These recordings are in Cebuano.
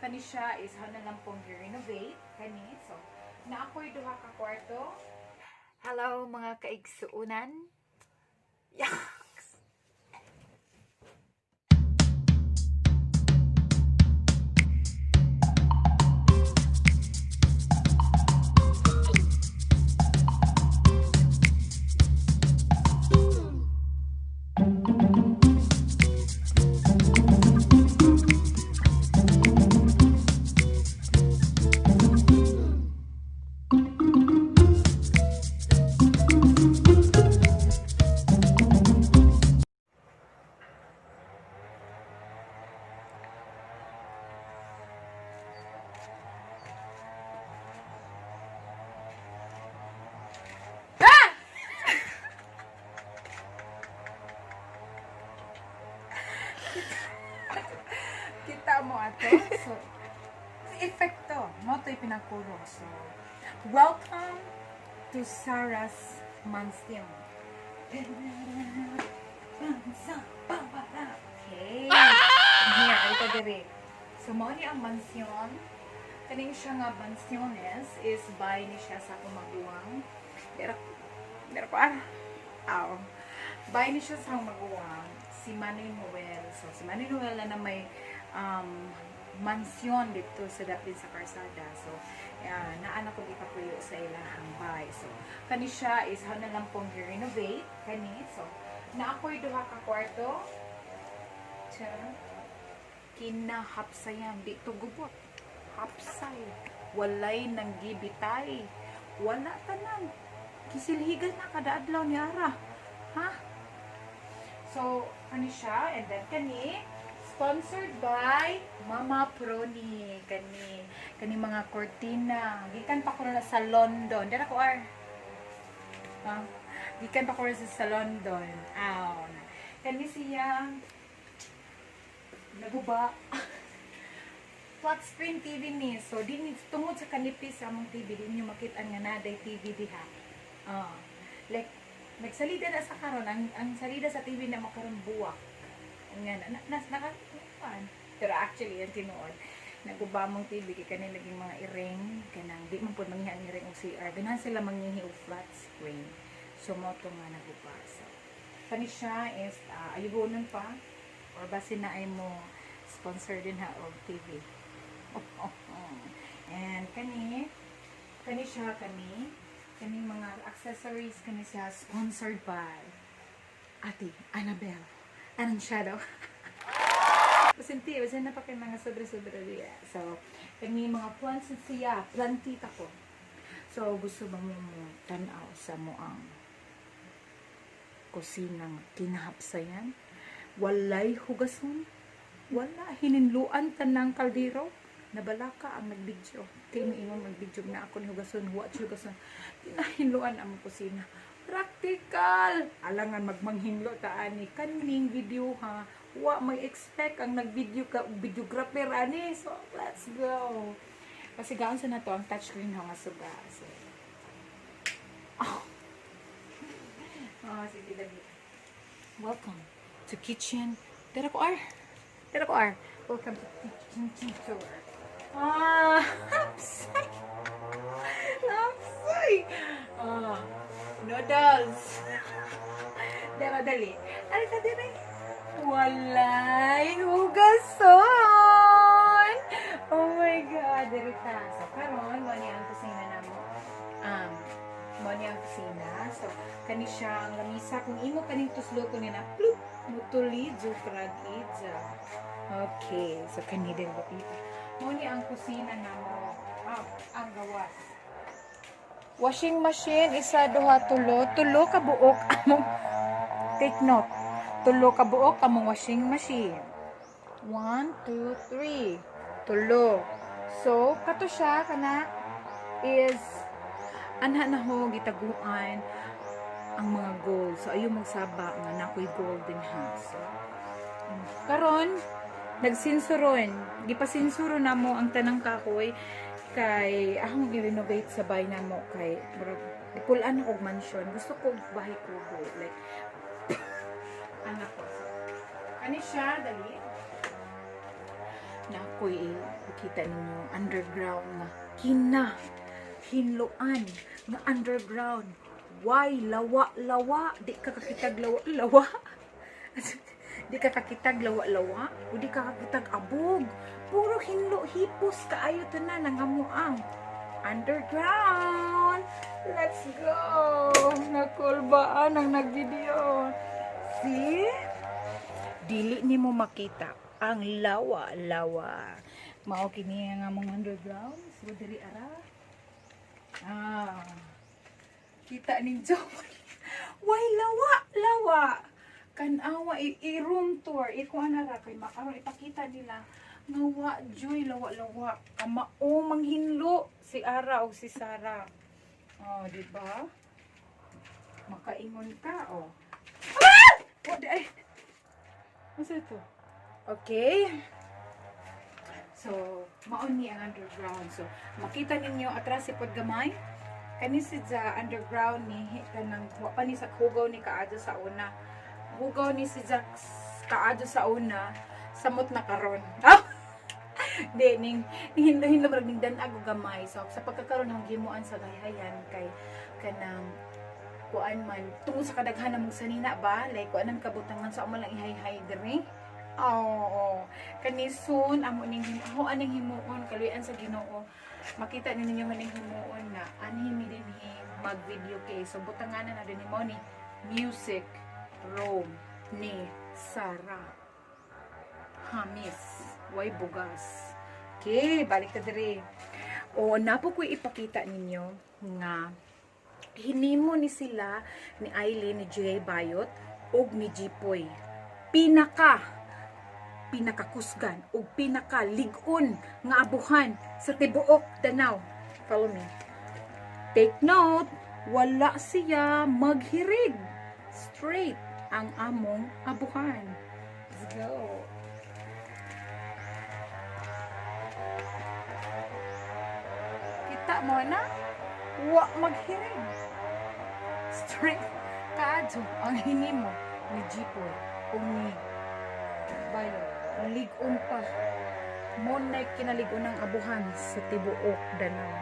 Kani siya is na lang pong renovate kani. So, naa ko'y duha ka kwarto. Hello, mga kaigsuunan. Yaks! Ah! Kita mo ato. So, epekto. Mao to'y pinakuro. So, welcome to Sarah's Mansion. Okay. Here, ay diri. So, mao ni ang mansion. Kaning siya nga mansiones is by ni siya sa akong maguwang. Dira, dira ko ah. Aw. By ni siya sa akong maguwang, si Manny Noel. So, si Manny Noel na may mansyon dito sa dapit sa karsada. So, naana ko gipapuyo sa ilahang bay. So, kani siya is how na lang pong renovate kani. So, naa ko'y duha ka kwarto. Tara. Kinahapsayan. Di to gubot. Hapsay. Walay nanggibitay. Wala tanan. Kisilhigan na kada adlaw ni Ara. Ha? So, kani siya? And then kani, sponsored by Mama Proni. Kani, kani mga kortina. Gikan pa ko na sa London. Dara ko, ar. Ha? Gikan pa ko na sa London. Aw. Kani siya, naguba. Flat screen TV ni. So, di ni tungod sa kanipis sa among TV, di niyo makita nga naday TV diha. Ah. Like, nagsalida na sa karon ang salida sa TV na mo karon buwak. Nga na, na, na, naka. Pero actually, ang tinuod, naguba mong TV kay kani naging mga iring kanang di man pud manghihi ang iring og CR. Ganahan sila manghihi og flat screen. So mo to nga naguba. So, kani siya is ayuhonon pa or basin na ay mo sponsor din ha og TV. And kani kani siya kani kani mga accessories kani siya sponsored by Ate Annabelle Anunciado. Basin ti, basin na pa kay mga sobre-sobre diya. So, kani mga plants na siya, plantita ko. So, gusto ba mo mo tanaw sa mo ang kusina nga kinahapsayan? Walay hugason. Wala hininluan tanang kaldero. Nabalaka ang nagbidyo. Kay mo magbidyo na ako ni hugason, wa hugason. Kinahinluan ang kusina. Practical! Alangan magmanghinlo ta ani kaning video ha. Wa may expect ang nagvideo ka videographer ani. So, let's go. Kasi gaon sa nato ang touchscreen ha nga suga. So, oh. Oh, sige dali. Welcome to kitchen. Tara ko ar. Tara ko ar. Welcome to kitchen tour. Ah, hapsay. Hapsay. Ah, noodles. Dara dali. Ari ta dire. Walay hugason. Oh my God, diri ta. So karon mo ni ang kusina namo. Mo ni ang kusina. So kani siya ang lamisa kung imo kaning tuslo ko ni na plup mutuli prag idza. Okay, so kani din ba? Mo ni ang kusina namo. Ah, ang gawas. Washing machine, isa, duha, tulo. Tulo ka buok among, take note. Tulo ka buok among washing machine. 1, 2, 3. Tulo. So, kato siya kana is anha na ho gitaguan ang mga gold. So, ayaw magsaba nga nakoy gold din ha. So, karon nagsinsuron. Gipasinsuro na mo ang tanang kahoy kay akong i-renovate sa bahay namo kay murag gipulan ako og mansion. Gusto ko og bahay kubo. Like, anak ko. So, kani siya, dali. Na ako'y ipakita ninyo underground nga kina hinloan nga underground. Why lawa-lawa? Di ka kakitag lawa-lawa. Di ka kakitag lawa-lawa o di ka kakitag abog. Puro hinlo, hipos kaayo tanan ang amuang underground. Let's go! Nakulbaan ang nagvideo. See? Dili nimo makita ang lawa-lawa. Mao kini ang among underground. So diri ara. Ah. Kita ninyo. Way lawa, lawa. Kan-awa i-room tour, ikuha na ra kay makaron ipakita nila nga wa joy lawa-lawa. Kamao manghinlo si Ara o si Sara. Oh, di ba? Makaingon ka, oh. Ah! Oh, di ay. Ano ito? Okay. So, mao ni ang underground. So, makita ninyo atras si gamay. Kani si sa underground ni kanang wa pa ni sa hugaw ni kaadto sa una. Hugaw ni si Jack kaadto sa una, samot na karon. Ah! Di ning ning hinlo hinlo ning dan-ag og gamay. So, sa pagkakaron ang gimuan sa gayhayan kay kanang kuan man tungod sa kadaghan namong sanina ba, like kuan ang kabutangan sa amo lang ihayhay diri. Oo. Kani soon amo ning ako aning himuon, kaluyan sa Ginoo. Makita ni ninyo aning himuon nga anhi mi dinhi mag video kay so butanganan na din mo ni music room ni Sarah. Hamis, way bugas. Okay, balik ta diri. O napo ko ipakita ninyo nga hinimo ni sila ni Aileen, ni Jay Bayot ug ni Jipoy. Pinaka pinakakusgan ug pinaka lig-on nga abuhan sa tibuok Danao. Follow me. Take note, wala siya maghirig. Straight ang among abuhan. Let's go. Kita mo na? Wa maghirig. Straight kaadto ang hinimo ni Jipoy ug ni Bayot. Lig-on pa. Mo na kinalig-on ang abuhan sa tibuok Danao.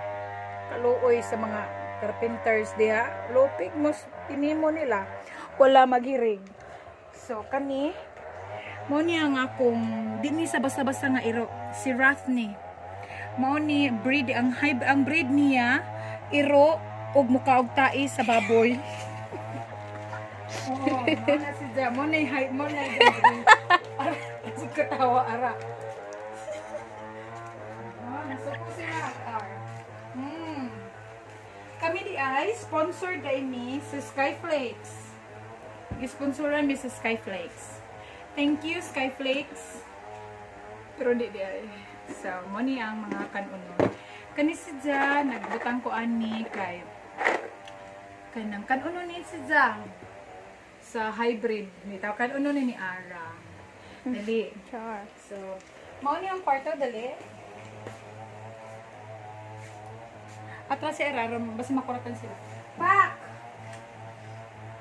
Kaluoy sa mga carpenters diha, lupig mo inimo nila, wala maghirig. So kani mo niya nga akong dinhi sa basta-basta nga iro si Rathni. Mao ni breed ang high ang breed niya iro og muka og tai sa baboy. Oo, mo na si Ja, mo na hype, mo na ara, kasi katawa ara. Ah, nasuko si Rath. Kami di ay sponsored ay mi sa Skyflakes. Gisponsoran mi sa Skyflakes. Thank you, Skyflakes. Pero di di ay. So, mo ni ang mga kanunon. Kani si Ja, nagbutang ko ani kay kanang kanunon ni si Ja sa hybrid ni tao kanunon ni ni Ara. Dali. Char. So, mao ni ang kwarto, dali. Atras si Ara, basta makuratan sila. Pak!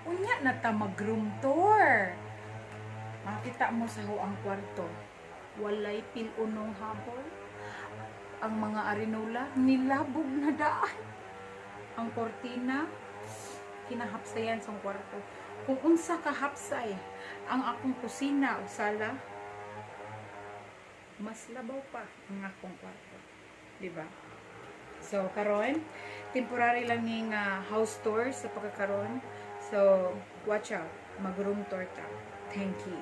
Unya na ta mag-room tour. Makita mo sa ang kwarto. Walay pilunong habol. Ang mga arinola, nilabog na daan. Ang kortina, kinahapsayan sa kwarto. Kung unsa ka hapsay ang akong kusina o sala, mas labaw pa ang akong kwarto. Di ba? So, karon, temporary lang ning house tour sa pagkakaron. So, watch out. Mag-room tour ta. Thank you.